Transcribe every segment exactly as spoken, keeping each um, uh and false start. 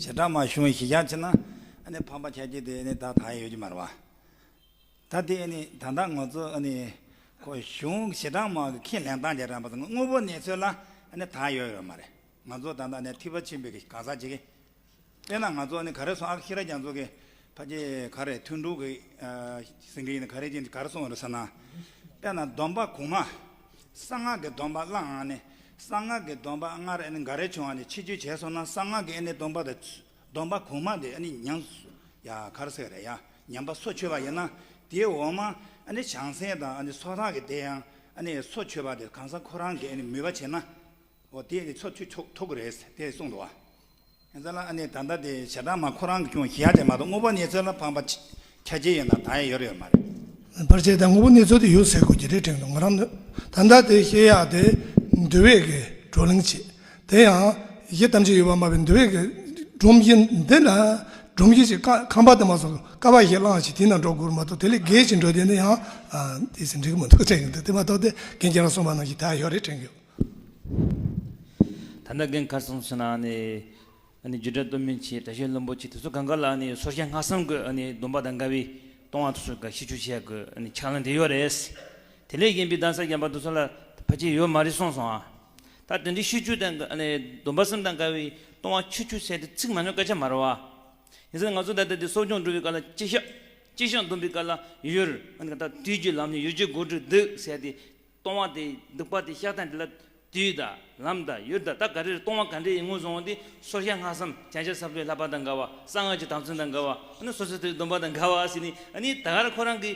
ཞེ་དྲག་མ་གཞུང་གཞི་བཞག་བྱས་ན་ཨ་ནི་ཕམ་པ་ཆ་རྐྱེན་དེ་ཨ་ནི་ད་ད་ཡོད་ཀྱི་མ་རེད་བ། ད་དེ་ཨ་ནི་ད་ལྟ་ང་ཚོ་ཨ་ནི་ཁོ་གཞུང་ཞེ་དྲག་མ་གི་ཁས་ལེན་སྟངས་ཀྱི་རང་བ་དང་དངོས་པོ་གནས་ཚུལ་ལ་ཨ་ནི་ད་ཡོད་ཡོད་མ་རེད། ང་ཚོ་ད་ལྟ་ནས་ཐེག་པ་ཆེན་པོའི་གི་གང་ཟག་ཅིག་གི་དཔེར་ན་ང་ཚོ་ནི་ག་རེ་སོང་ཨ་ཤེས་རབ་རྒྱ་མཚོ་གི་ཕ་གི་ག་རེ་ཐུན་དྲུག་གི་ཟིན་གི་ཡིན་ག་རེ་ཅན་ག་རེ་སོང་རེད་ཟེར་ན། དཔེར་ན་སྡོམ་པ་གོང་མ། གསང་སྔགས་ཀྱི་སྡོམ་པ་བླངས་ནས་གསང་སྔགས་ཀྱི་སྡོམ་པ་སྔར་ནི་ག་རེ་བྱུང་བ་ནི་ཕྱི་བཅོས་བྱས་སོང་ན་གསང་སྔགས་ཀྱི་ཨ་ནི་སྡོམ་པ་དང་སྡོམ་པ་གོང་མ་དེ་ཨ་ནི་ཉམས་ཡ་ག་རེ་ཟེར་རེད་ཡ་ཉམས་པ་སོ་ཆོད་པ་ཡིན་ན་དེའི་འོག་མ་ཨ་ནི་བྱང་སེམས་དང་ཨ་ནི་སོ་ཐར་གྱི་དེ་ཡང་ཨ་ནི་སོ་ཆོད་པ་དེ་གང་ཟག་ཁོ་རང་གིས་ཨ་ནི་མོས་པ་བྱས་ན། འོ་དེ་ནི་ཚོ་ཆུ་ཆོག་ཐུག་གི་རེད་དེ་གསུངས་འདུག་བ། ཡིན་ཙང་ལ་ཨ་ནི་ད་ལྟ་དེ་ཞེ་དྲག་མ་ཁོ་རང་གི་སྐྱོན་ཞེ་ཡ་དེ་མ་གཏོགས་དངོས་པོ་གནས་ཚུལ་ལ་ཕངས་པ་ཆ་རྐྱེན་ཡོད་ན་ད་ཡ་ཡོད་རེད་ཡོད་མ་རེད། བར་ཆད་དང་དངོས་པོ་གནས་ཚུལ་དེ་ཡོད་ཟེར་དགོས་ཀྱི་རེད་དྲན་འདུག་ང་རང་ནི་ད་ལྟ་དེ་བཤད་ཡག་དེ་འདུལ་བའི་གི་བགྲོ་གླེང་བྱེད་དེ་ཡང་གཞི་ཐམས་ཅད་ཡོད་པ་མ་བའི་འདུལ་བའི་གི་སྒྲོམ་གཞི་འདི་ལ་སྒྲོམ་གཞི་ཞིག་ཁ་ཁང་པ་དེ་མ་སོང་ཀ་བ་ཞིག་བླངས་ཞིག་དེ་ན་འགྲོ་དགོས་མ་གཏོགས་དེ་ལས་བརྒལ་ཞིག་འགྲོ་དེ་ནི་ཡང་དེ་ཟིན་འགྲིག་མི་འདུག་དྲན་གྱི་འདུག་དེ་མ་གཏོགས་དེ་རྒན་རྒྱལ་རང་གསུངས་པ་ནང་བཞིན་ད་ཡོད་རེད་དྲན་གྱི་ཡོད། ད་ལྟ་རྒན་གར་སོང་ཟེར་ན་ནི་ཨ་ནི་རྒྱུད་གྲྭ་སྟོད་སྨད་ཆེ་གྲྭ་ཤག་བློན་པོ་ཆེ་དེ་ཚོ་གང་ག་ལ་ཨ་ནི་སོར་བཤད་སྔགས་གསུམ་གྱི་ཨ་ནི་སྡོམ་པ་དང་འགལ་བའི་ལྟུང་བ་དེ་ཚོ་ག་ཤི་བཅུག་བྱེད་ཀྱི་ཨ་ནི་ཕྱག་ལེན་དེ་ཡོད་རེད། དེ་ལས་གཞན་པའི་གདན་ས་གཞན་པ་དེ་ཚོ་ལ་ཕལ་ཆེར་ཡོད་མ་རེད་གསུངས་སོང་ཨ། ད་དེ་འདྲའི་ཤི་བཅུག་དང་ཨ་ནི་སྡོམ་པ་གསུམ་དང་འགལ་བའི་ལྟུང་བ་ཤི་བཅུག་ཟེར་དེ་ཚིག་མ་ཉུང་སྐད་ཆ་མ་རེད་བ། ཡིན་ཟེར་ང་ཚོ་ད་ལྟ་དེ་གསོ་སྦྱོང་སྒྲུབ་པའི་སྐབས་ལ་ཅི་ཤག་ཅི་ཤག་འདོམས་པའི་སྐབས་ལ་ཡུལ་ཨ་ནི་ད་དུས་ཀྱི་ལམ་ནས་ཡུལ་གྱི་སྒོ་འགྲོ་འདུག་ཟེར་ཏེ། ལྟུང་བ་དེ་སྡིག་པ་དེ་བཤགས་སྟངས་དེ་ལ་དུས་དང་ལམ་དང་ཡུལ་དང་ད་ག་རེ་རེད་ལྟུང་བ་ག་འདྲ་ཡིན་ངོས་བཟུང་བ་དེ་སོར་བཤད་སྔགས་གསུམ་བྱང་ཆུབ་སེམས་དཔའི་བསླབ་པ་དང་འགལ་བ་གསང་སྔགས་ཀྱི་དམ་ཚིག་དང་འགལ་བ་ཨ་ནི་སོ་སོའི་དེ་སྡོམ་པ་དང་འགལ་བ་ཟེར་ནས་ཨ་ནི་ད་ག་རེ་ཁོ་རང་གི་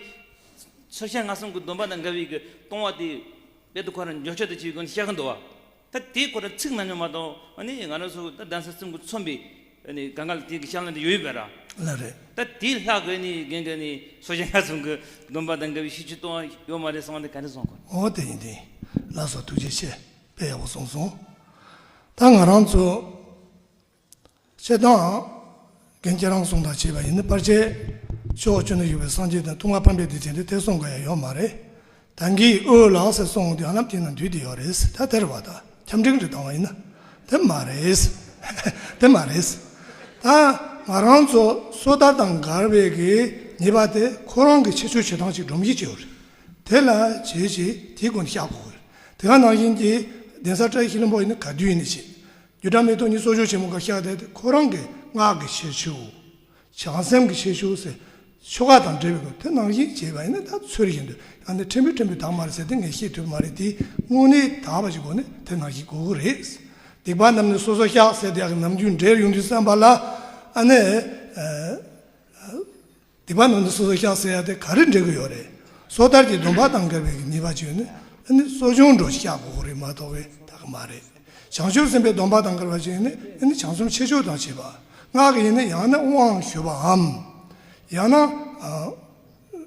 སོར་བཤད་སྔགས་གསུམ་གྱི་སྡོམ་པ་དང་འགལ་བའི་གི་ལྟུང་བ་དེ་དཔེ་དེ་ཁོ་རང་འཇོག་ཆོག་ཏུ་བྱེད་དགོས་ནས་བཤད་གི་འདུག་བ། ད་དེ་ཁོ་རང་ཚིག་མ་ཉུང་མ་གཏོགས་ཨ་ནི་ང་རང་ཚོ་ད་གདན་ས་གསུམ་གྱིས་མཚོན་པའི་ཨ་ནི་གང་ག་ལ་དེ་གི་ཤ་ལན་དེ་ཡོད་ཡོད་པས་ར། ལ་རེད། ད་དེའི་ལྷག་གི་ནི་རྒན་གི་ནི་སོ་ཞེ་ང་ཚོ་གི་སྡོམ་པ་དང་འགལ་བའི་ཤི་ཆུ་གཏོང་ཡོད་མ་རེད་གསུངས་དེ་ག་རེ་གསུངས་གོ། འོ་དེ་ཡིན་དེ། ལགས་སོ་ཐུགས་རྗེ་ཆེ། དཔེ་ཡག་པོ་གསུངས་སོང་། ད་ང་རང་ཚོ་སྤྱིར་བཏང་རྒན་ཁྱེད་རང་གསུང་དང་བྱས་པ་ཡིན་ན་བར་ཆད་ཕྱོགས་བཅུ་ན་བཞུགས་པའི་སངས་རྒྱས་དང་ལྟུང་བ་ཕམ་པའི་སྡིག་ཅན་དེ་དེ་གསུང་དགོས་ཡ་ཡོད་མ་རེད། ད་གིན་ཨོ་ལགས་ཟེར་གསུངས་དུས་ཨ་ལམ་དེ་ན་འདུས་དེ་ཡོད་རེད་ད་དེར་བ་ད་ཁྱམས་འབྲིང་རེ་བཏང་བ་ཡིན་ན་དེ་མ་རེད། དེ་མ་རེད། ད་ང་རང་ཚོ་སོ་ཐར་དང་འགལ་བའི་གི་ཉེས་པ་དེ་ཁོ་རང་གི་ཆེ་ཆུང་བྱེད་སྟངས་ཅིག་སྒྲོམ་གཞི་ཅིག་ཡོད་རེད། དེ་ལ་བྱས་ཅིག་དེའི་སྒོ་ནས་བཤགས་དགོས་རེད། དེ་ག་ནང་བཞིན་གྱི་གདན་ས་བཀྲ་ཤིས་ལྷུན་པོ་ཡིན་ན་ག་དུས་ཡིན་ནི་ཞིག་རྒྱུད་གྲྭ་མི་ཐོག་གཉིས་གསོ་སྦྱོང་ཆེན་མོ་ག་བཤགས་དེ་ཁོ་རང་གི་སྔགས་ཀྱི་ཆེ་ཆུང་། བྱང་སེམས་ཀྱི་ཤེས་ཤུགས་ཟེར། ཆོ་ག་དང་འབྲེལ་བའི་སྐོར་དེ་ནང་བཞིན་བྱས་པ་ཡིན་ན་ད་ཚུལ་བཞིན་དུ་ཡང་ནི་ཕྲན་བུ་ཕྲན་བུ་དག་མ་རེད་ཟེར་དེ་ངས་བཤད་ཐུབ་མ་རེད་དེ་དངོས་གནས་དག་པ་ཞིག་དགོས་ནི་དེ་ནང་བཞིན་དགོས་ཀྱི་རེད། སྡིག་པ་རྣམས་ནི་སོ་སོར་བཤགས་ཟེར་དེ་ཡག་གི་ནམ་རྒྱུན་འབྲེལ་ཡོང་དུས་བསམ་པ་ལ་ཨ་ནི། སྡིག་པ་རྣམས་ནི་སོ་སོར་བཤགས་ཟེར་ཡ་དེ་ག་རེ་འབྲེལ་གྱི་ཡོད་རེད། སོ་ཐར་གྱི་སྡོམ་པ་དང་འགལ་བའི་ཉེས་པ་ཅིག་ཡོད་ནི་ཨ་ནི་གསོ་སྦྱོང་འགྲོ་བཤགས་དགོས་ཀྱི་རེད་མ་གཏོགས་པའི་དག་མ་རེད། བྱང་ཆུབ་སེམས་དཔའི་སྡོམ་པ་དང་འགལ་བ་ཅིག་ཡིན་ན་ཨ་ནི་བྱང་སེམས་ཆེ་ཆུང་དང་བྱེད་པ། སྔགས་ཀྱི་ཡིན་ན་ཡང་ན་དབང་ཞུ་བའམ། ཡང་ན།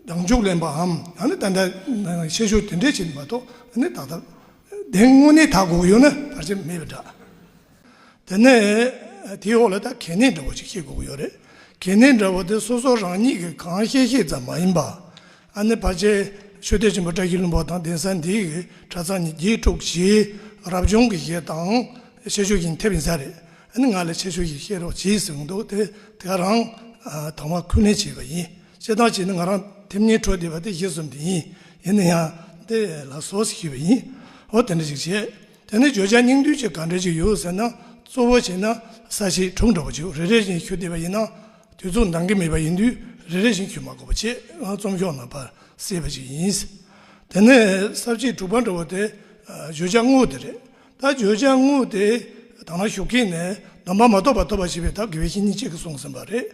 བདག་འཇུག་ལེན་པའམ་ཡང་ན་ད་ལྟ་ཆེ་ཆུང་དེ་འདྲས་བྱེད་མ་གཏོགས་ཨ་ནི་ད་ལྟ་བདེན་དངོས་གནས་དག་དགོས་ཀྱི་ཡོད་ན་བར་ཆད་མེད་པའི་འདྲ། དེ་ནས་དེའི་འོག་ལ་ད་གལ་གནད་འདྲ་བོ་ཅིག་ཤེས་དགོས་ཀྱི་ཡོད་རེད། གལ་གནད་འདྲ་བོ་དེ་སོ་སོ་རང་ཉིད་ཀྱིས་གང་ཤེས་ཤེས་ཙམ་མ་ཡིན་པ། ཨ་ནི་ཕལ་ཆེར་ཆོས་སྡེ་ཆེན་པོ་བཀྲ་ཤིས་ལྷུན་པོ་དང་གདན་ས་འདིའི་གྲྭ་ཚང་ཉིད་རྗེས་དྲུག་བཞི་རབ་བྱུང་གི་བཞི་དང་ཆེ་ཆུང་བཞི་ཐེབས་ཡིན་ས་རེད། ཨ་ནི་ང་ལ་ཆེ་ཆུང་བཞི་བཤད་རོགས་གྱིས་ཟེར་གྱི་འདུག་དེ་དེ་ག་རང་དང་བ་ཁུར་ལེན་བྱས་པ་ཡིན། བཤད་སྟངས་བྱས་ན་ང་རང་ཐེམ་ཉེ་འཕྲོ་བསྡད་པ་དེ་བཞི་གསུམ་དེ་ཡིན། ཡིན་ན་ཡང་དེ་ལ་སོ་སོ་ཞུས་པ་ཡིན། འོ་དེ་འདྲ་ཞིག་བྱས། དེ་ནས་བརྗོད་བྱ་སྙིང་བསྡུས་ཀྱི་ག་འདྲ་ཞིག་ཡོད་ཟེར་ན་གཙོ་བོ་བྱས་ན་ས་བཅད་དྲུག་འདྲ་བོ་ཅིག་རེ་རེ་བཞིན་ཞུ་བསྡད་པ་ཡིན་ན་དུས་ཚོད་འདང་གི་མེད་པ་ཡིན་དུས་རེ་རེ་བཞིན་ཞུ་མ་དགོས་པ་བྱས་ང་རྩོམ་ཤོག་ནང་ཕར་གསལ་བ་ཅིག་ཡིན། དེ་ནས་ས་བཅད་དྲུག་པ་འདྲ་བོ་དེ་བརྗོད་བྱ་དངོས་དེ་རེད། ད་བརྗོད་བྱ་དངོས་དེ་དང་པོ་ཞུགས་མཁན་ནས་སྡོམ་པ་མ་ཐོབ་པ་ཐོབ་པ་ཞེས་པའི་ཐབས་དགེ་བའི་བཤེས་གཉེན་གཅིག་གིས་གསུངས་ཟིན་པ་རེད།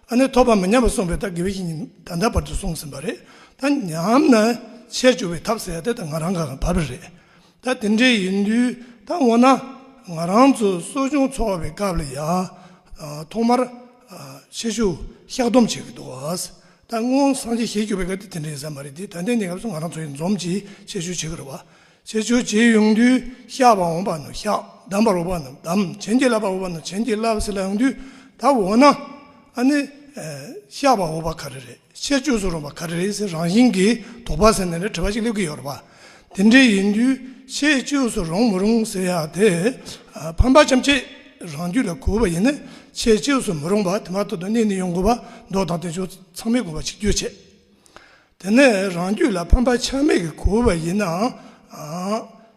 ཨ་ནི་ཐོབ་པ་མི་ཉམས་པ་གསུངས་པའི་ཐབས་དགེ་བའི་བཤེས་གཉེན་ད་ལྟ་བར་དུ་གསུངས་ཟིན་པ་རེད། ད་ཉམས་ནས་ཆེར་གྱུར་པའི་ཐབས་ཟེར་ཡ་དེ་ད་ང་རང་ག་ག་བབས་རེད། ད་དེ་འདྲས་ཡིན་དུས་ད་འོ་ན་ང་རང་ཚོ་གསོ་སྦྱོང་འཚོགས་པའི་སྐབས་ལ་ཡང་ཐོག་མར་ཆེ་ཆུང་བཤགས་སྡོམ་བྱེད་ཀྱི་འདུག་བ། ད་སྔོན་སངས་རྒྱས་ཞལ་གྱུར་པའི་སྐབས་དེ་དེ་འདྲས་ཡིན་ས་མ་རེད་དེ་ད་ལྟའི་གནས་སྐབས་སུ་ང་རང་ཚོ་ཡི་འཛོམས་ཀྱིས་ཆེ་ཆུང་བྱེད་ཀྱི་རེད་བ། ཆེ་ཆུང་བྱེད་ཡོང་དུས་བཤགས་པ་འོས་པ་རྣམས་བཤགས། བསྡམ་པར་འོས་པ་རྣམས་བསྡམས། བྱིན་གྱིས་བརླབ་པར་འོས་པ་རྣམས་བྱིན་གྱིས་བརླབས་ཟེར་ལ་ཡོང་དུས་ད་འོ་ན་ཨ་ནི་བཤགས་པ་འོས་པ་ག་རེ་རེད། ཆེར་བཅོས་སུ་རུང་བ་ག་རེ་རེད་ཟེར་རང་བཞིན་གྱིས་དོགས་པ་ཟེར་ནས་ནི་དྲི་བ་ཞིག་སླེབས་ཀྱི་ཡོད་རེད་པ། དེ་འདྲ་ཡིན་དུས་ཆེར་བཅོས་སུ་རུང་མི་རུང་ཟེར་ཡག་དེ་ཕམ་པ་ཐམས་ཅད་རང་རྒྱུད་ལ་གོ་བ་ཡིན་ན་ ཆེད་སྤྱོད་སུ་མི་རུང་བ་དེ་མ་ཐག་ཏུ་གནས་ནས་ཡོང་དགོས་པ་མདོ་དང་དེ་ཚོ་ཚང་མས་དགོངས་པ་ཆིག་བརྒྱུད་བྱས། དེ་ནས་རང་རྒྱུད་ལ་ཕན་པ་ཆ་མེད་ཀྱི་གོ་བ་ཡིན་ནའང་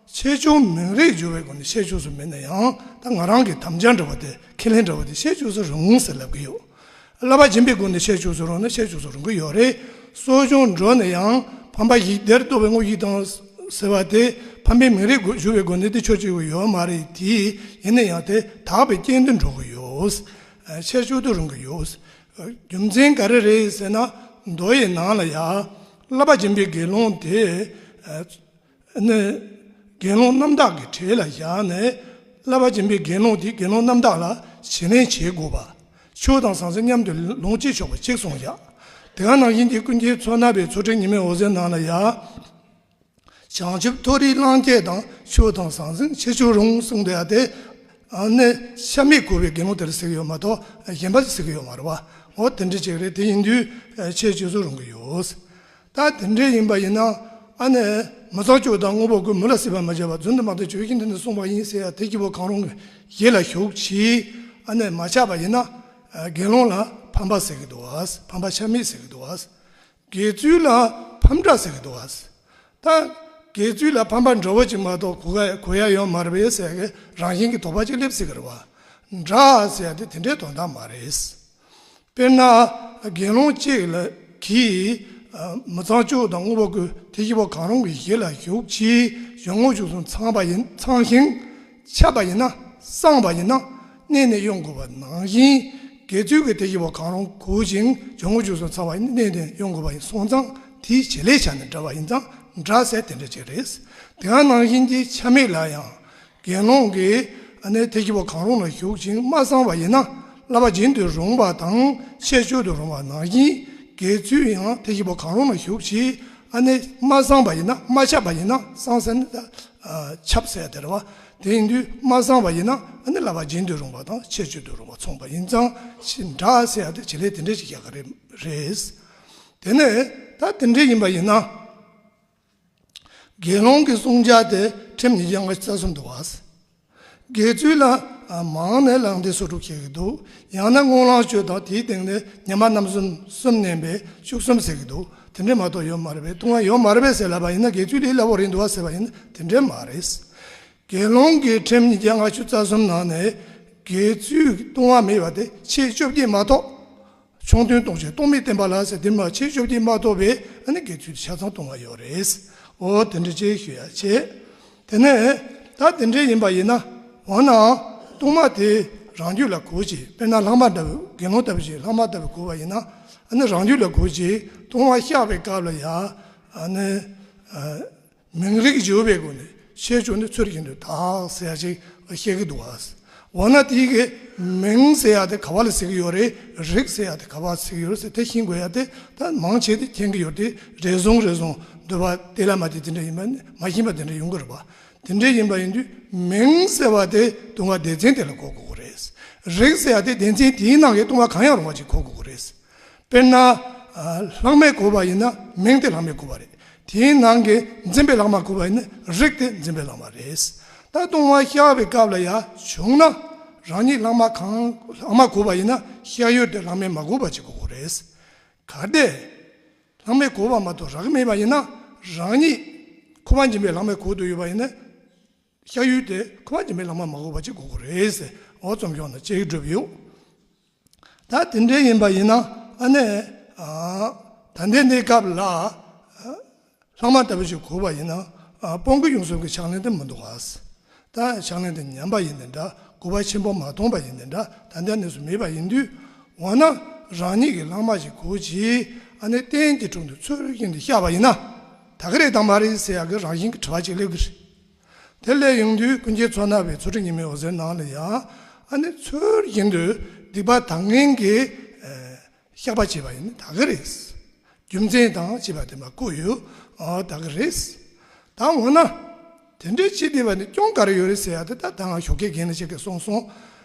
ཆེད་སྤྱོད་མིང་རེ་བརྗོད་པའི་སྒོ་ནས་ཆེད་སྤྱོད་སུ་མེད་ན་ཡང་ད་ང་རང་གི་དམ་བཅའ་འདྲ་བ་དེ་ཁས་ལེན་འདྲ་བ་དེ་ཆེད་སྤྱོད་སུ་རུང་ཟེར་ལབ་ཀྱི་ཡོད། བསླབ་པ་སྦྱིན་པའི་སྒོ་ནས་ཆེད་སྤྱོད་སུ་རུང་ན་ཆེད་སྤྱོད་སུ་རུང་གི་ཡོད་རེད། གསོ་སྦྱོང་འགྲོ་ན་ཡང་ཕན་པ་ཡིད་བདེར་རྟོག་པའི་དངོས་གཞི་དང་ཟེར་བ་དེ་ཕན་པའི་མིང་རེ་བརྗོད་པའི་སྒོ་ནས་དེ་ཆོས་སྤྱོད་ཀྱི་ཡོད་མ་རེད་དེ། ཡིན་ན་ཡང་དེ་དག་པའི་རྐྱེན་དུ་འགྲོ་གི་ཡོད། ཆེད་སྤྱོད་དུ་རུང་གི་ཡོད། རྒྱུ་མཚན་ག་རེ་རེད་ཟེར་ན། མདོ་ཡི་ནང་ལ་ཡང་བསླབ་པ་སྦྱིན་པའི་དགེ་སློང་དེ་ནི་དགེ་སློང་རྣམ་དག་གི་གྲས་ལ་བཞག་ནས། བསླབ་པ་སྦྱིན་པའི་དགེ་སློང་དེ་དགེ་སློང་རྣམ་དག་ལ་བྱིན་ལེན་བྱེད་དགོས་པ། ཆོས་དང་ཟང་ཟིང་མཉམ་དུ་ལོངས་སྤྱོད་ཆོག་པ་གཅིག་གསུངས་བཞག་དེ་ག་ནང་བཞིན་གྱི་ཀུན་མཁྱེན་མཚོ་སྣ་བའི་ཚུལ་ཁྲིམས་ཉི་མའི་འོད་ཟེར་ནང་ལ་ཡང་། བྱང་ཆུབ་མཐོ་རིས་གླང་ཆེན་དང་། ཆོས་དང་ཟང་ཟིང་ཆེ་ཆུང་རུང་གསུངས་དེ་ཡ་དེ། ཨ་ནི་ཆ་མེད་གོ་བའི་དགེ་སློང་དེ་ལ་ཟེར་གི་ཡོད་མ་གཏོགས་གཞན་པ་ཟེར་གི་ཡོད་མ་རེད་བ། འོ་དེ་འདྲ་ཅིག་རེད། དེ་ཡིན་དུས་ཆེད་སྤྱོད་སུ་རུང་གི་ཡོད། ད་དེ་འདྲ་ཡིན་པ་ཡིན་ན། ཨ་ནི་མི་ཚངས་སྤྱོད་དང་དངོས་པོ་ཀུན། མི་ལ་སྲིད་པ་མ་བྱ་བར། རྫུན་དུ་མ་བཏང་ཆོས་བཞིན་དུ་ནི་གསུངས་པ་ཡིན་ཟེར་ཡ་དེ་སྐྱེ་བོ་གང་རུང་གི་ཡིད་ལ་ཞུགས་ཀྱིས། ཨ་ནི་མ་ཆགས་པ་ཡིན་ན། དགེ་སློང་ལ་ཕན་པ་ཟེར་གི་འདུག་བ། ཕན་པ་ཆ་མེད་ཟེར་གི་འདུག་བ། དགེ་ཚུལ་ལ་ཕམ་འདྲ་ཟེར་གི་འདུག་བ། ད་དགེ་ཚུལ་ལ་ཕམ་པ་འདྲ་བོ་ཅིག་མ་གཏོགས་གོ་ག་གོ་ཡ་ཡོད་མ་རེད་པས་ཟེར་གི་རང་བཞིན་གྱི་དོགས་པ་ཅིག་སླེབས་སྲིད་གི་རེད་བ། འདྲ་ཟེར་ཡ་དེ་དེ་འདྲའི་དོན་དག་མ་རེད། དཔེར་ན་དགེ་སློང་གཅིག་ལ་གིས་མི་ཚངས་སྤྱོད་དང་དངོས་པོ་ཀུན། དེ་སྐྱེ་བོ་གང་རུང་གི་ཡིད་ལ་ཞུགས་ཀྱིས། གཞུང་དངོས་བཅུ་གསུམ་ཚང་པ་ཡིན། ཚང་ཞིང་ཁྱབ་པ་ཡིན་ན། གསང་བ་ཡིན་ན་གནས་ནས་དབྱུང་དགོས་པ་ནང་བཞིན། དགེ་ཚུལ་གྱི་དེ་སྐྱེ་བོ་གང་རུང་གོ་ཞིང་གཞུང་དངོས་བཅུ་གསུམ་ཚང་བ་ཡིན་ན་གནས་ནས་དབྱུང་དགོས་པ་ཡིན་སོང་ཙང་། དེའི་བྱེད་ལས་ཆ་ནས་འདྲ་བ་ཡིན་ཙང་འདྲ་ཟེར་དེ་འདྲ་ཅིག་རེད། དེ་ག་ནང་བཞིན་གྱི་ཆ་མེད་ལ་ཡང་། དགེ་སློང་གིས་ཨ་ནི་དེ་སྐྱེ་བོ་གང་རུང་ལ་ཞུགས་ཤིང་མ་གསང་བ་ཡིན་ན། བསླབ་པ་སྦྱིན་དུ་རུང་བ་དང་ཆེད་སྤྱོད་དུ་རུང་བ་ནང་བཞིན། དགེ་ཚུལ་ཡང་དེ་སྐྱེ་བོ་གང་རུང་ལ་ཞུགས་ཤིང་ཨ་ནི་མ་གསང་བ་ཡིན་ན། མ་ཁྱབ་པ་ཡིན་ན། གསང་ཟེར་ན་ད་ཁྱབ་ཟེར་ཡ་དེ་རེད་བ། དེ་ཡིན་དུས་མ་གསང་བ་ཡིན་ན་ཨ་ནི་བསླབ་པ་སྦྱིན་དུ་རུང་བ་དང་ཆེད་སྤྱོད་དུ་རུང་བ་མཚུངས་པ་ཡིན་ཙང་འདྲ་ཟེར་ཡ་དེ་བྱེད་ལས་དེ་འདྲ་ཞིག་རྒྱག་གི་རེད། དེ་ནས་ད་དེ་འདྲ་ཡིན་པ་ཡིན་ན། དགེ་སློང་གི་བསྲུང་བྱ་དེ་ཁྲིམས་ཉིས་བརྒྱ་ལྔ་བཅུ་རྩ་གསུམ་འདུག་བ། དགེ་ཚུལ་ལ་མང་ནས་བླངས་ཏེ་སོ་དྲུག་བྱེད་ཀྱི་འདུག་ཡང་ན་སྔོན་བླངས་སྤྱོད་དང་དེའི་སྟེང་ནས་ཉི་མ་རྣམ་གསུམ་གསུམ་བསྣན་པས་བཅུ་གསུམ་ཟེར་གྱི་འདུག་དེ་འདྲས་མ་གཏོགས་ཡོད་མ་རེད་པས། ལྟུང་བ་ཡོད་མ་རེད་པས་ཟེར་ལབ་པ་ཡིན་ན་དགེ་ཚུལ་ལས་སླ་པོ་རེད་འདུག་བ་ཟེར་བ་ཡིན་ན་དེ་འདྲས་མ་རེད། དགེ་སློང་གི་ཁྲིམས་ཉིས་བརྒྱ་ལྔ་བཅུ་རྩ་གསུམ་ནང་ནས་དགེ་ཚུལ་ལྟུང་བ་མེད་པ་དེ་ཆེད་བཅོ་བརྒྱད་མ་གཏོགས། ཆུང་དོན་ལྟུང་བྱེད་ལྟུང་མེད་བསྟན་པ་ལ་ཟེར་དེ་མ་ཆེད་བཅོ་བརྒྱད་མ་གཏོགས་པའི་ཨ་ནི་དགེ་ཚུལ་ཆ་ཚང་ལྟུང་བ་ཡོད་རེད། འོ་དེ་འདྲ་ཅིག་ཞུ་ཡ་བྱེད། དེ་ནས་ད་དེ་འདྲ་ཡིན་པ་ཡིན་ན། འོ་ན་ལྟུང་བ་དེ་རང་རྒྱུད་ལ་གོ་ཅིག་དཔེར་ན་ལྷག་མ་ལྟ་བུ་དགེ་སློང་ལྟ་བུ་ཞིག་ལྷག་མ་ལྟ་བུ་གོ་བ་ཡིན་ན། ཨ་ནི་རང་རྒྱུད་ལ་གོ་ཅིག་ལྟུང་བ་བཤགས་པའི་སྐབས་ལ་ཡ། ཨ་ནི། མིང་རིགས་བརྗོད་པའི་སྒོ་ནས་ཆེད་སྤྱོད་ནི་ཚུལ་བཞིན་དུ་དག་ཟེར་ཡ་ཅིག་བཤད་ཀྱི་འདུག་བ། འོ་ན་དེའི་གི་མིང་ཟེར་ཡ་དེ་ག་བ་ལ་ཟེར་གྱི་ཡོད་རེད། རིགས་ཟེར་ཡ་དེ་ག་བ་ཟེར་གྱི་ཡོད་རེད་ཟེར་དེ་ཤེས་དགོས་ཡ་དེ་ད་མང་ཆེ་དེ་མཁྱེན་གྱི་ཡོད་དེ་རེ་ཟུང་རེ་ཟུང་འདུལ་བ་དེ་ལ་མ་དེ་དེ་འདྲ་ཡིན་པ་ནི་མ་ཤེས་པ་དེ་འདྲ་ཡོང་གི་རེད་བ། དེ་འདྲ་ཡིན་པ་ཡིན་དུས་མིང་ཟེར་བ་དེ་ལྟུང་བ་སྡེ་ཚན་དེ་ལ་གོ་དགོས་ཀྱི་རེད། རིགས་ཟེར་ཡ་དེ་སྡེ་ཚན་དེའི་ནང་གི་ལྟུང་བ་གང་ཡང་རུང་བ་ཅིག་གོ་དགོས་ཀྱི་རེད། དཔེར་ན། ལྷག་མས་གོ་བ་ཡིན་ན་མིང་དེ་ལྷག་མས་གོ་བ་རེད། དེའི་ནང་གི་འཛིན་པའི་ལྷག་མ་གོ་བ་ཡིན་ན་རིགས་དེ་འཛིན་པའི་ལྷག་མ་རེད། ད་ལྟུང་བ་བཤགས་པའི་སྐབས་ལ་ཡ་བྱུང་ན་རང་ཉིད་ལྷག་མ་གང་ལྷག་མ་གོ་བ་ཡིན་ན་བཤགས་ཡུལ་དེ་ལྷག་མས་མ་གོ་བ་ཅིག་གོ་དགོས་རེད། གལ་ཏེ་ལྷག་མས་གོ་བ་མ་གཏོགས་རག་མེད་པ་ཡིན་ན་རང་ཉིད་ཁོ་པ་འཛིན་པའི་ལྷག་མས་གོ་དུ་ཡོད་པ་ཡིན་ན། བཤགས་ཡུལ་དེ་ཁོ་པ་འཛིན་པའི་ལྷག་མ་མ་གོ་བ་ཅིག་གོ་དགོས་རེད་ཟེར། འོ་རྩོམ་སྐྱོང་ན་ཅིག་སྒྲུབ་ཡོད། ད་དེ་འདྲ་ཡིན་པ་ཡིན་ན་ཨ་ནི། ད་ལྟའི་འདི་སྐབས་ལ་ལྷག་མ་ལྟ་བུ་ཞིག་གོ་བ་ཡིན་ན་སྤོང་གི་ཡོང་སེམས་ཀྱི་ཕྱག་ལེན་དེ་མི་འདུག་ག་ད་ཕྱག་ལེན་དེ་ཉམས་པ་ཡིན་ནའི་འདྲ། གོ་བ་ཆེན་པོ་མ་ཐོན་པ་ཡིན་ནའི་འདྲ། ད་ལྟའི་གནས་སུ་མེད་པ་ཡིན་དུས། འོ་ན་རང་ཉིད་ཀྱི་ལྷག་མ་ཞིག་གོ་ཅིག་ཨ་ནི་རྟེན་གྱི་དྲུང་དུ་ཚུལ་བཞིན་དུ་བཤགས་པ་ཡིན་ན་དག་གི་རེད་དམ་མ་རེད་ཟེར་ཡག་གི་རང་བཞིན་གྱི་དྲི་བ་ཅིག་སླེབས་ཀྱི་རེད། དེ་ལས་ཡོང་དུས་ཀུན་མཁྱེན་མཚོ་སྣ་བའི་ཚུལ་ཁྲིམས་ཉི་མའི་འོད་ཟེར་ནང་ལ་ཡང་ཨ་ནི་ཚུལ་བཞིན་དུ་སྡིག་པ་དག་ངན་གྱི་བཤགས་པ་བྱས་པ་ཡིན་ན་དག་གི་རེད། རྒྱུ་མཚན་དང་བཅས་པ་དེ་མ་བཀོད་ཡོད། ཨ་དག་གི་རེད། ད་འོ་ན་དེ་འདྲའི་བྱེད་བསྡད་པ་ནི་སྐྱོན་ག་རེ་ཡོད་རེད་ཟེར་ཡ་དེ་ད་ད་ང་ཞོགས་ཀའི་རྒན་ལ་ཅིག་གིས་གསུངས་སོང་།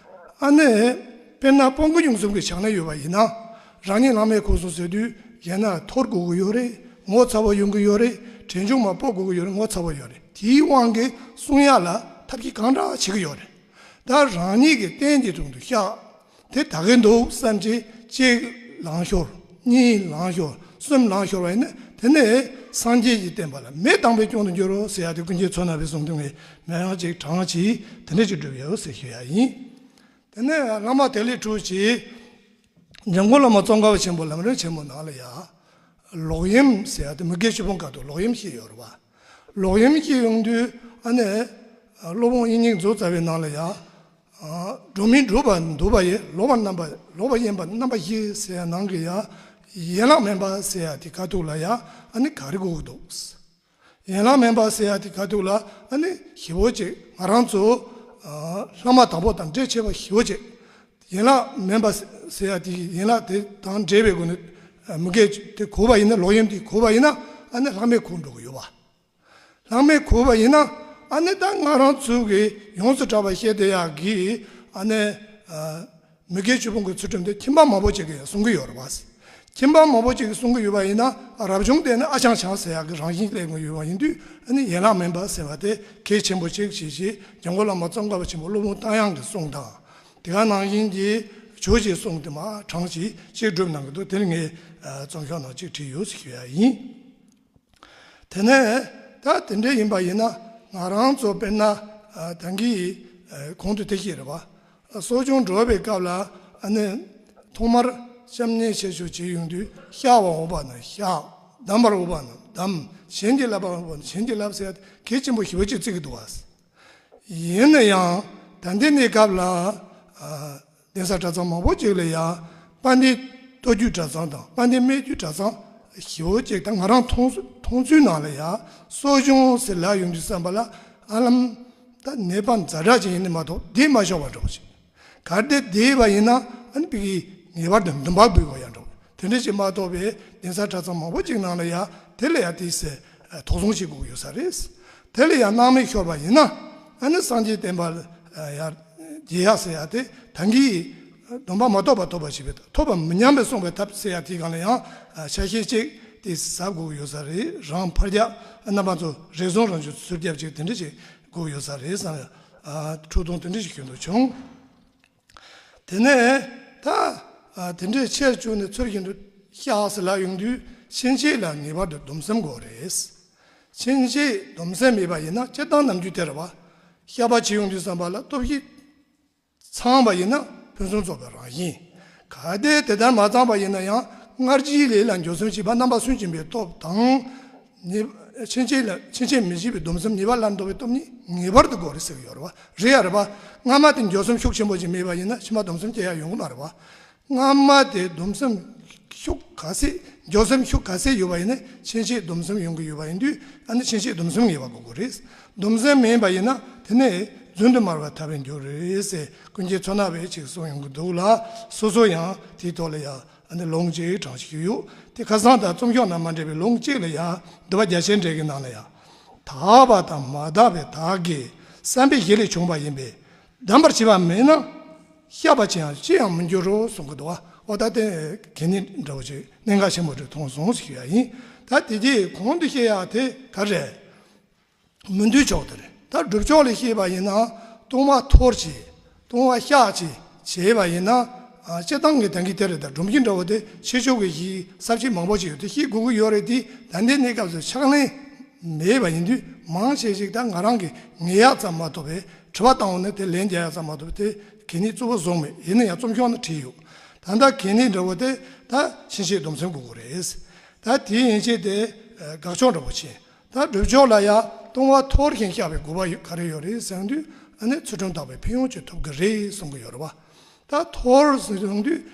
ཨ་ནི་དཔེར་ན་སྤོང་གི་ཡོང་སེམས་ཀྱི་ཕྱག་ལེན་ཡོད་པ་ཡིན་ན་རང་ཉིད་ལྷག་མས་གོ་སོང་ཟེར་དུས་ཡང་ན་འཐོར་དགོས་ཀྱི་ཡོད་རེད། ངོ་ཚ་བོ་ཡོང་གི་ཡོད་རེད། དྲན་ཆུང་མ་སྤོ་དགོས་ཀྱི་ཡོད་རེད། ངོ་ཚ་བོ་ཡོད་རེད། དེའི་དབང་གིས་བསྲུང་ཡག་ལ་ཐབས་ཤེས་གང་དྲག་བྱེད་ཀྱི་ཡོད་རེད། ད་རང་ཉིད་ཀྱི་རྟེན་གྱི་དྲུང་དུ་བཤགས། དེ་དག་གི་འདུག་བསམ་གྱིས་གཅིག་ལང་ཤོར། གཉིས་ལང་ཤོར། གསུམ་ལང་ཤོར་བ་ཡིན་ན། དེ་ནས་སངས་རྒྱས་ཀྱི་བསྟན་པ་ལ་མེ་བཏང་པའི་སྐྱོན་དུ་འགྱུར་རོ་ཟེར་ཡ་དེ་ཀུན་མཁྱེན་མཚོ་སྣ་བས་གསུངས་དུས། ངས་མེ་ཡང་གཅིག་གྲངས་གཅིག་དེ་འདྲ་ཅིག་བསྒྲུབས་ཡོད་ཟེར་ཞུ་ཡ་ཡིན། དེ་ནས་བླ་མ་དེ་ལས་གྲུབ་ཀྱིས་འཇམ་མགོན་བླ་མ་ཙོང་ཁ་པ་ཆེན་པོ་ལམ་རིམ་ཆེན་མོ་ནང་ལ་ཡ། ལོག་གཡེམ་ཟེར་ཡ་དེ་མི་དགེ་བཅུ་སྤོང་ཁ་ཐུག་ལོག་གཡེམ་བཤད་ཡོད་རེད་བ། ལོག་གཡེམ་བཤད་ཡོང་དུས་ཨ་ནི། སློབ་དཔོན་དབྱིག་གཉེན་རྫོགས་བྱ་བའི་ནང་ལ་ཡ། སྒྲོན་མེ་སྒྲུབ་པ་འདུལ་བ་ཡི། ལོག་པར་རྣམ་པ། ལོག་པར་གཡེམ་པ་རྣམ་པ་བཞི་ཟེར་ཡ་ནང་གི་ཡ། ཡན་ལག་མིན་པ་ཟེར་ཡ་དེ་ཁ་ཐུག་ལ་ཡ། ཨ་ནི་ག་རེ་གོ་གི་འདུག་ཡན་ལག་མིན་པ་ཟེར་ཡ་དེ་ཁ་ཐུག་ལ་ཨ་ནི་ཞེ་པོ་ཅིག་ང་རང་ཚོ་ཨ་ལྷག་མ་དང་པོ་དང་འབྲེལ་ཆེ་བ་ཞེ་པོ་ཅིག་ཡན་ལག་མིན་པ་ཟེར་ཡ་དེ་ཡན་ལག་དེ་དང་འབྲེལ་བའི་སྒོ་ནས་ཨ་མི་དགེ་དེ་གོ་བ་ཡིན་ན། ལོག་གཡེམ་དེ་གོ་བ་ཡིན་ན། ཨ་ནི་ལྷག་མས་གོ་འགྲོ་གི་ཡོད་པ། ལྷག་མས་གོ་བ་ཡིན་ན། ཨ་ནི་ད་ང་རང་ཚོ་གི་ཡོངས་སུ་གྲགས་པ་བཤད་བསྡད་ཡག་གི་ཨ་ནི་ཨ་མི་དགེ་བཅུ་སྤོང་གི་ཚུལ་ཁྲིམས་དེ་ཁྱིམ་པ་མང་པོ་ཅིག་གིས་གསུང་གི་ཡོད་རེད་བ། ཁྱིམ་པ་མང་པོ་ཅིག་གིས་གསུང་གི་ཡོད་པ་ཡིན་ན། རབ་བྱུང་དེ་ནི་ཨ་ཆང་ཆང་ཟེར་ཡག་གི་རང་བཞིན་སླེབས་ཀྱི་ཡོད་པ་ཡིན་དུས། ཨ་ནི་ཡན་ལག་མིན་པ་ཟེར་བ་དེ་གལ་ཆེན་པོ་ཅིག་བྱས་བྱས། འཇམ་མགོན་བླ་མ་ཙོང་ཁ་པ་ཆེན་པོ་སློབ་དཔོན་རྟ་དབྱངས་ཀྱི་གསུང་དང་། དེ་ག་ནང་བཞིན་གྱི་ཇོ་བོ་རྗེའི་གསུང་དེ་མར་གྲངས་ཅིག་ཅིག་བསྒྲུབས་གནང་གི་འདུག་དེ་ནི་ངས་ཨ་རྩོམ་ཤོག་ནང་ཅིག་བྲིས་ཡོད་ཟེར་ཞུ་ཡ་ཡིན། དེ་ནས་ད་དེ་འདྲ་ཡིན་པ་ཡིན་ན། ང་རང་ཚོ་དཔེར་ན་ཨ་ད་གིན་ཨ་གོང་དུ་དེ་བཤད་རེད་བ། གསོ་སྦྱོང་འགྲོ་བའི་སྐབས་ལ་ཨ་ནི་ཐོག་མར་བཤམས་ཉེས་ཆེ་ཤོས་བྱེད་ཡོང་དུས། བཤགས་པར་འོས་པ་ན་བཤགས། བསྡམ་པར་འོས་པ་ན་བསྡམ། བྱིན་གྱིས་བརླབ་པར་འོས་པ་ན་བྱིན་གྱིས་བརླབ་ཟེར་ཡ་གལ་ཆེན་པོ་ཞེ་པོ་ཅིག་བརྩི་གི་འདུག་བ། ཡིན་ན་ཡང་ད་ལྟའི་གནས་སྐབས་ལ་ཨ་གདན་ས་གྲྭ་ཚང་མང་པོ་ཅིག་ལ་ཡང་དཔལ་ལྡན་གཏོར་རྒྱུའི་གྲྭ་ཚང་དང་། དཔལ་ལྡན་སྨད་རྒྱུའི་གྲྭ་ཚང་ཞེ་པོ་ཅིག་ད་ང་རང་མཐོང་མཐོང་ཚུལ་ནང་ལ་ཡང་གསོ་སྦྱོང་ཟེར་ལབ་ཡོང་དུས་ཙམ་པ་ལ། ཨ་ལམ་ད་ནད་པ་ཛ་དྲག་ཅིག་ཡིན་ནི་མ་གཏོགས་བསྡད་མ་ཆོག་པ་འདྲ་པོ་ཅིག་གལ་ཏེ་བསྡད་པ་ཡིན་ན། ཨ་ནི་ཕ་གིར་ངེས་པར་དུ་འདུན་པ་འབུལ་དགོས་ཡ་འདྲ་པོ་དེ་འདྲ་ཅིག་མ་གཏོགས་པའི་གདན་ས་གྲྭ་ཚང་མང་པོ་ཅིག་ནང་ལ་ཡ་དེ་ལ་ཡ་དེ་ཟེར་དོགས་ཟོན་བྱེད་དགོས་ཀྱི་ཡོད་ས་རེད། དེ་ལ་ཡ་སྣང་མེད་ཤོར་བ་ཡིན་ན། ཨ་ནི་སངས་རྒྱས་བསྟན་པ་ཡ་རྒྱས་ཡ་ཟེར་ཡ་དེ་ད་གིན་སྡོམ་པ་མ་ཐོབ་པ་ཐོབ་པ་བྱེད་པའི། ཐོབ་པ་མི་ཉམས་པའི་སྲུང་བའི་ཐབས་ཟེར་ཡ་དེའི་སྒང་ལ་ཡང་ཆ་ཤས་གཅིག་དེ་གཟབ་དགོས་ཀྱི་ཡོད་ས་རེད། རང་ཕར་རྒྱབ། རྣམ་པ་ཚོ་རེ་ཟུང་རང་ཚོ་ཚུར་རྒྱབ་ཅིག་དེ་འདྲ་ཅིག་དགོས་ཀྱི་ཡོད་ས་རེད་བསམ་ཡ། ཨ་འཁྲུག་སྟོང་དེ་འདྲ་ཞིག་བྱུང་འདུག་བྱུང་། དེ་ནས་ད་ཨ་དེ་འདྲའི་ཆེར་བཅུག་ནས་ཚུལ་བཞིན་དུ་བཤགས་ཟེར་ལབ་ཡོང་དུས། ཕྱིན་ཆད་ལ་ངེས་པར་དུ་སྡོམ་སེམས་དགོས་རེད། ཕྱིན་ཆད་སྡོམ་སེམས་མེད་པ་ཡིན་ན། སྤྱིར་བཏང་ནམ་རྒྱུན་དེ་རེད་བ། བཤགས་པ་བྱེད་ཡོང་དུས་ཙམ་པ་ལ་སྟོབས་ཤིག་ཚང་བ་ཡིན་ན་ཕུན་སུམ་ཚོགས་པའི་རང་བཞིན། གལ་ཏེ་དེ་ལྟར་མ་ཚང་བ་ཡིན་ན་ཡང་སྔར་གྱི་ལས་ལ་འགྱོད་སེམས་བྱེད་པ་རྣམ་པ་སུན་འབྱིན་པའི་སྟོབས་དང་། ནི་ཕྱིན་ཆད་ལ་ཕྱིན་ཆད་མི་བྱེད་པའི་སྡོམ་སེམས་ཉེས་པ་སླར་ལྡོག་པའི་སྟོབས་གཉིས་ངེས་པར་དུ་དགོས་རེད་ཟེར་གྱི་ཡོད་རེད་བ། རེད་ཡ་རེད་བ། སྔ་མ་དེ་འགྱོད་སེམས་ཤུགས་ཆེན་པོ་ཅིག་མེད་པ་ཡིན་ན་ཕྱི་མ་སྡོམ་སེམས་སྐྱེ་ཡ་ཡོང་གི་མ་རེད་བ། སྔ་མ་དེ་སྡོམ་སེམས་ཤུགས་ག་ཚད། འགྱོད་སེམས་ཤུགས་ག་ཚད་ཡོད་པ་ཡིན་ན་ཕྱིན་ཆད་སྡོམ་སེམས་ཡོང་གི་ཡོད་པ་ཡིན་དུས། ཨ་ནི་ཕྱིན་ཆད་སྡོམ་སེམས་ངེས་པ་དགོས་ཀྱི་རེད། སྡོམ་སེམས་མེད་པ་ཡིན་ན་དེ་ནས་རྫུན་དུ་སྨྲ་བའི་ཐབས་པས་འགྱུར་རེད་ཟེར་ཀུན་མཁྱེན་མཚོ་སྣ་བས་ཅིག་གསུངས་ཡོང་གི་འདུག་ལ། སོ་སོ་ཡང་དེའི་ཐོག་ལ་ཡ་ཨ་ནི་ལུང་གཅིག་དྲངས་ཤིག་ཡོད། དེ་ཁ་སང་དང་རྩོམ་ཤོག་ནང་མ་འདྲེས་པའི་ལུང་གཅིག་ལ་ཡ། འདུལ་བ་རྒྱ་ཆེར་འགྲེལ་གྱི་ནང་ལ་ཡ། དག་པ་དང་མ་དག་པའི་བདག་གི་བསམ་པའི་གཞི་ལས་བྱུང་བ་ཡིན་པས། བསྡམ་པར་བྱེད་པ་མེད་ན། བཤགས་པ་བྱེད་ཡང་ཅི་ཡང་མི་འགྱུར་རོ་གསུང་གི་འདུག་བ། འོ་ད་དེ་གལ་གནད་འདྲ་བོ་ཅིག་གནད་འགག་ཆེན་པོ་ཅིག་མཐོང་སོང་ཟེར་ཞུ་ཡ་ཡིན། ད་དེ་རྗེས་གོང་དུ་བཤད་ཡག་དེ་ག་རེ་རེད། མི་འདུལ་ཕྱོགས་དེ་རེད། ད་སྒྲུབ་ཕྱོགས་ལ་བཤད་པ་ཡིན་ན། ལྟུང་བ་འཐོར་བྱེད། ལྟུང་བ་བཤགས་བྱེད་བྱས་པ་ཡིན་ན། ཨ་སྤྱིར་བཏང་གི་ད་གིན་དེ་རེད། ད་སྒྲུབ་ཀྱི་འདྲ་བོ་དེ་ཆོས་ཕྱོགས་ཀྱི་གཞི་ས་བཅད་མང་པོ་ཅིག་ཡོད་དེ་བཤད་དགོས་ཀྱི་ཡོད་རེད་དེ། ད་ལྟའི་གནས་སྐབས་སུ་ཕྱག་ལེན་མེད་པ་ཡིན་དུས། མང་ཆེ་ཞིག་ད་ང་རང་གིས་ངེས་ཡག་ཙམ་མ་གཏོགས་པའི། དྲི་བ་བཏང་འོང་ན་དེ་ལན་རྒྱག་ཡག་ཙམ་མ་གཏོགས་པའི་དེ་གལ་གནད་གཙོ་བོ་བཟུང་མེད། ཡིན་ན་ཡང་རྩོམ་ཤོག་ནང་བྲིས་ཡོད། ད་ལྟ་གལ་གནད་འདྲ་བོ་དེ་ད་ཕྱིན་ཆད་སྡོམ་སེམས་དགོས་ཀྱི་རེད། ད་དེ་ཡན་ཆད་དེ་ཨ་དགག་ཕྱོགས་འདྲ་བོ་བྱས། ད་སྒྲུབ་ཕྱོགས་ལ་ཡ་ལྟུང་བ་འཐོར་ཞིང་བཤགས་པའི་དགོས་པ་ཡོད་ག་རེ་ཡོད་རེད་ཟེར་དུས། ཨ་ནི་ཚུལ་ཁྲིམས་དག་པའི་ཕན་ཡོན་ཅིག་ཐོབ་ཀྱི་རེད་གསུང་གི་ཡོད་རེད་བ། ད་འཐོར་ཟེར་དུས་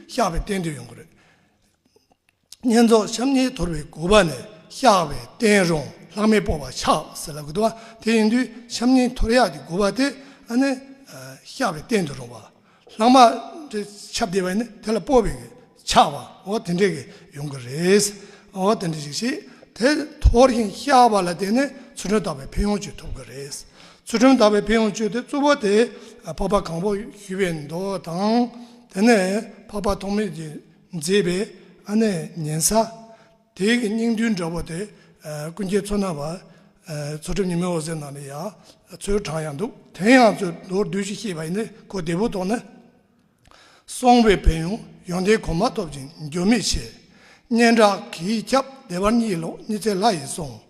བཤགས་པའི་རྟེན་དུ་ཡོང་གི་རེད། བསྙེན་རྫོགས་བཤམས་ཉེས་དོར་བའི་དགོས་པ་ནི་བཤགས་པའི་རྟེན་རུང་ལྷག་མས་སྤོབས་པ་ཆགས་ཟེར་ལབ་ཀྱི་འདུག་བ། དེ་ཡིན་དུས་བཤམས་ཉེས་དོར་ཡག་གི་དགོས་པ་དེ་ཨ་ནི་ཨ་བཤགས་པའི་རྟེན་དུ་རུང་བ། ལྷག་མ་དེ་ཁྱབ་བསྡད་པ་ཡིན་ན་དེ་ལ་སྤོབས་པའི་ཆགས་པ། འོ་དེ་འདྲས་ཀྱི་ཡོང་གི་རེད། འོ་དེ་འདྲས་ཞིག་བྱེད། དེ་འཐོར་ཞིང་བཤགས་པ་ལ་བརྟེན་ནས་ཚུལ་ཁྲིམས་དག་པའི་ཕན་ཡོན་ཅིག་ཐོབ་ཀྱི་རེད། ཚུལ་ཁྲིམས་དག་པའི་ཕན་ཡོན་ཅིག་དེ་གཙོ་བོ་དེ་འཕགས་པ་གང་པོ་ཞུ་བའི་མདོ་དང་། དེ་ནས་འཕགས་པ་ཐོགས་མེད་ཀྱིས་མཛད་པའི་ཨ་ནི་ཉན་ས། དེ་གི་སྙིང་བསྡུས་འདྲ་བོ་དེ་ཀུན་མཁྱེན་མཚོ་སྣ་བ་ཚུལ་ཁྲིམས་ཉི་མའི་འོད་ཟེར་ནང་ལ་ཡ་ཚུར་དྲངས་ཡང་འདུག་དེ་ཡང་ཚུར་མདོར་བསྡུས་ཤིག་བཤད་པ་ཡིན་ན་གོ་བདེ་པོ་མཐོང་ན། གསུངས་པའི་ཕན་ཡོན་ཡོན་ཏན་གོང་མ་ཐོབ་ཅིང་འགྱུར་མེད་ཆེ། སྙན་གྲགས་གིས་ཁྱབ་བདེ་བར་གཉིད་ལོག་གཉིད་ཚད་ལྷ་ཡིས་གསུངས།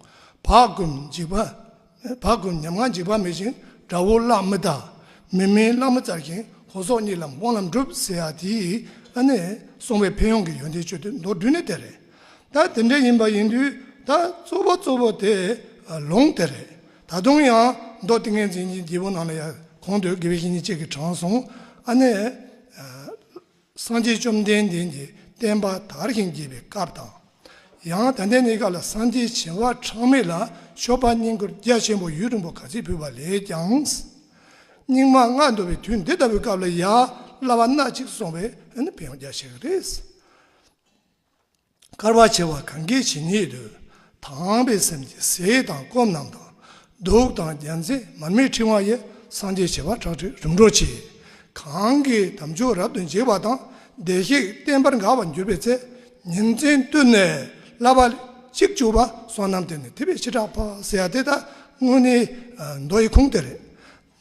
བག་འཁུམས་འཇིགས་པ། བག་འཁུམས་ཉམ་ང་འཇིགས་པ་མེད་ཅིང་དགྲ་བོ་གླགས་མི་ལྟ། མི་མིན་གླགས་མི་རྩལ་ཞིང་ཧོར་སོག་གཉིད་ལམ་སྤོང་ལམ་སྒྲུབ་ཟེར་ཡ་དེ་ཨ་ནི་གསུངས་པའི་ཕན་ཡོན་གྱི་ཡོན་ཏན་བཅུ་དེ་མདོར་བསྡུས་ནས་དེ་རེད། ད་དེ་འདྲ་ཡིན་པ་ཡིན་དུས་ད་གཙོ་བོ་གཙོ་བོ་དེ་ལུང་དེ་རེད། ད་དུང་ཡང་མདོ་ཏིང་ངེ་འཛིན་གྱི་རྒྱལ་པོ་ནང་ལ་ཡང་གོང་དུ་དགེ་བའི་བཤེས་གཉེན་གཅིག་གིས་དྲངས་སོང་། ཨ་ནི། སངས་རྒྱས་བཅོམ་ལྡན་འདས་ཀྱིས་བསྟན་པ་དར་ཞིང་རྒྱས་པའི་སྐབས་དང་། ཡང་ད་ལྟའི་གནས་སྐབས་ལ་སངས་རྒྱས་བྱེ་བ་ཕྲག་མེད་ལ་མཆོད་པ་བསྙེན་བཀུར་རྒྱ་ཆེན་པོ་ཡུན་རིང་པོ་ག་ཚོད་ཕུལ་བ་ལས་ཀྱང་། སྙིགས་མ་ལྔ་འདོར་བའི་དུས་འདི་ལྟ་བུའི་སྐབས་ལ་ཡང་བསླབ་པ་སྣ་གཅིག་གསུངས་པས་ཨ་ནི་ཕན་ཡོན་རྒྱ་ཆེ་གི་རེད། བསྐལ་པ་བྱེ་བ་གང་གི་ཇི་སྙེད་དུ། དང་པའི་སེམས་ཀྱི་ཟས་དང་སྐོམ་རྣམས་དང་། གདུགས་དང་རྒྱལ་མཚན་མར་མེའི་ཕྲེང་བ་ཡི། སངས་རྒྱས་བྱེ་བ་ཁྲག་ཁྲིག་རིམ་གྲོ་ཆེ། གང་གིས་དམ་ཆོས་རབ་ཏུ་འཇིག་པ་དང་། བདེ་གཤེགས་བསྟན་པར་དགའ་བར་གྱུར་པའི་ཚེ། ཉིན་མཚན་བསྟུན་ནས་བསླབ་པ་གཅིག་བཅུ་པ། བསོད་ནམས་བརྟན་ནས་ཐེག་པའི་བྱེ་བྲག་འཕགས་ཟེར་ཡ་དེ་ད་དངོས་གནས་མདོ་ཡི་ཁུངས་དེ་རེད།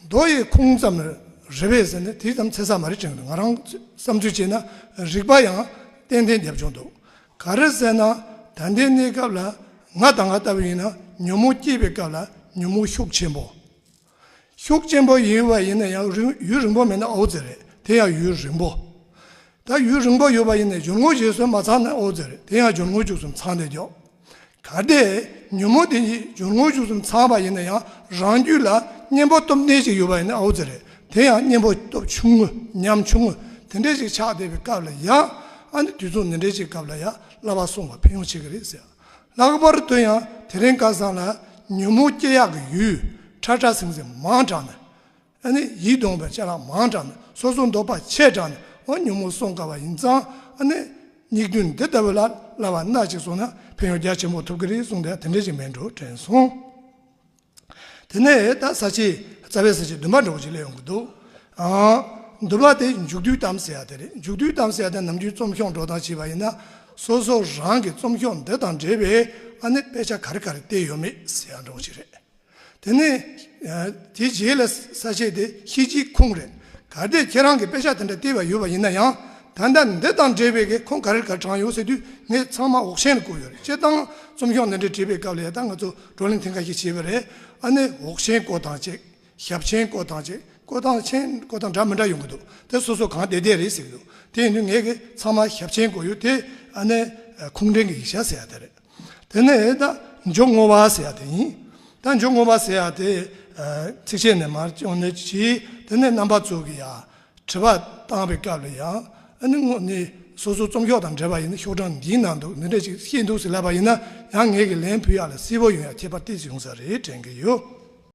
མདོ་ཡི་ཁུངས་ཙམ་རེད་པས་ཟེར་ནས་དེ་ཙམ་འཚེར་ས་མ་རེད་དྲན་གི་འདུག་ང་རང་བསམ་ཚུལ་བྱས་ན་རིགས་པ་ཡང་ཏན་ཏན་རྒྱབ་ཆོག་འདུག་ག་རེ་ཟེར་ན་ད་ལྟའི་གནས་སྐབས་ལ་ང་དང་ང་ལྟ་བུ་ཡིན་ན་ཉོན་མོངས་སྐྱེས་པའི་སྐབས་ལ་ཉོན་མོངས་ཤུགས་ཆེན་པོ། ཤུགས་ཆེན་པོ་ཡིན་པ་ཡིན་ན་ཡང་རིང་ཡུན་རིང་པོ་མེད་ན་ཨོ་ཙི་རེད། དེ་ཡང་ཡུན་རིང་པོ། ད་ཡུན་རིང་པོ་ཡོད་པ་ཡིན་ན་སྦྱོར་དངོས་རྗེས་སུ་མ་ཚང་ན་ཨོ་ཙི་རེད། དེ་ཡང་སྦྱོར་དངོས་བཅུ་གསུམ་ཚང་བསྡད་ཀྱོག་གལ་ཏེ་ཉོན་མོངས་དེ་ཉིད་སྦྱོར་དངོས་བཅུ་གསུམ་ཚང་བ་ཡིན་ན་ཡང་རང་རྒྱུད་ལ་གཉེན་པོ་སྟོབས་ལྡན་ཞིག་ཡོད་པ་ཡིན་ན་ཨོ་ཙི་རེད། དེ་ཡང་གཉེན་པོ་སྟོབས་ཆུང་ངུ་ཉམ་ཆུང་ངུ་དེ་འདྲ་ཞིག་ཆགས་བསྡད་པའི་སྐབས་ལ་ཡང་ཨ་ནི་དུས་ཚོད་འདི་འདྲ་ཞིག་སྐབས་ལ་ཡང་བསླབ་པ་གསུངས་པ་ཕན་ཡོན་ཆེ་གི་རེད་ཟེར། ལྷག་པར་དུ་ཡང་དེ་རིང་ཁ་སང་ལ་ཉོན་མོངས་སྐྱེ་ཡག་གི་ཡུལ་ཁྲ་ཁྲ་ཟིང་ཟིང་མང་དྲགས་ནས། ཨ་ནི་ཡིད་གདུང་བའི་ཅ་ལག་མང་དྲགས་ནས་སོ་སོ་འདོད་པ་ཆེ་དྲགས་ནས་འོ་ཉོན་མོངས་སྲུང་དཀའ་བ་ཡིན་ཙང་ཨ་ནི་སྙིགས་དུས་འདི་ལྟ་བུ་ལ་བསླབ་པ་སྣ་གཅིག་སོང་ན་ཕན་ཡོན་རྒྱ་ཆེན་པོ་ཐོབ་ཀྱི་རེད་གསུངས་ཏེ་དེ་འདྲ་ཞིག་མེད་འགྲོ་དྲན་སོང་། དེ་ནས་ད་ས་བཅད་རྩ་བའི་ས་བཅད་བདུན་པ་འགྲོ་གི་ཅིག་སླེབས་ཡོང་གི་འདུག་ཨང་། བདུན་པ་དེ་མཇུག་བསྡུའི་གཏམ་ཟེར་ཡ་དེ་རེད། མཇུག་བསྡུའི་གཏམ་ཟེར་ཡ་དེ་ནམ་རྒྱུན་རྩོམ་ཤོག་འགྲོ་སྟངས་བྱས་པ་ཡིན་ན་སོ་སོ་རང་གི་རྩོམ་ཤོག་འདི་དང་འབྲེལ་བའི་ཨ་ནི་དཔེ་ཆ་ག་རེ་ག་རེ་བལྟས་ཡོད་མེད་ཟེར་ཡ་འགྲོ་གི་ཅིག་རེད། དེ་ནས་དེའི་རྗེས་ལ་ས་བཅད་དེ་ཤེས་བྱའི་ཁུངས་རེད། གལ་ཏེ་ཁྱེད་རང་གིས་དཔེ་ཆ་དེ་འདྲ་བལྟས་པ་ཡོད་པ་ཡིན་ན་ཡང་ད་ལྟ་འདི་དང་འབྲེལ་བའི་གི་ཁུངས་ག་རེ་ག་རེ་དྲངས་ཡོད་ཟེར་དུས་ངས་ཚང་མ་འོག་ཆེན་ལ་བཀོད་ཡོད་རེད། སྤྱིར་བཏང་རྩོམ་ཤོག་འདི་འདྲ་བྲིས་པའི་སྐབས་ལ་ཡ་ད་ང་ཚོ་བགྲོ་གླེང་ཐེངས་ཁ་ཤས་བྱས་པ་རེད། ཨ་ནི་འོག་ཆེན་བཀོད་སྟངས་གཅིག་ཞབས་ཆེན་བཀོད་སྟངས་གཅིག་བཀོད་སྟངས་ཆེན་བཀོད་སྟངས་འདྲ་མི་འདྲ་ཡོང་གི་འདུག་དེ་སོ་སོ་གང་བདེ་བདེ་རེད་ཟེར་གི་འདུག་དེ་ཡིན་དུས་ངས་གི་ཚང་མ་ཞབས་ཆེན་བཀོད་ཡོད་དེ། ཨ་ནི་ཁུངས་འདྲེན་གྱི་ཡིག་ཆ་ཟེར་ཡ་དེ་རེད། དེ་ནས་ད་མཇུག་བསྔོ་བ་ཟེར་ཡ་དེ་ཡིན། ད་མཇུག་བསྔོ་བ་ཟེར་ཡ་དེ་ཚིགས་བཅད་ནས་མར་སྐྱོང་ནས་ཅི། དེ་ནས་རྣམ་པ་ཚོ་གི་ཡ་དྲི་བ་བཏང་བའི་སྐབས་ལ་ཡང་ཨ་ནི་དངོས་ནས་སོ་སོ་རྩོམ་ཤོག་དང་འབྲེལ་བ་ཡིན་ན་ཤོག་གྲངས་འདིའི་ནང་འདུག་འདི་འདྲ་ཞིག་ཤེས་འདུག་ཟེར་ལབ་པ་ཡིན་ན་ཡང་ངས་གི་ལན་ཕུལ་ཡག་ལ་གསལ་པོ་ཡོང་ཡག་ཁྱད་པར་ཏོག་ཙམ་ཡོང་ས་རེད་དྲན་གི་ཡོད།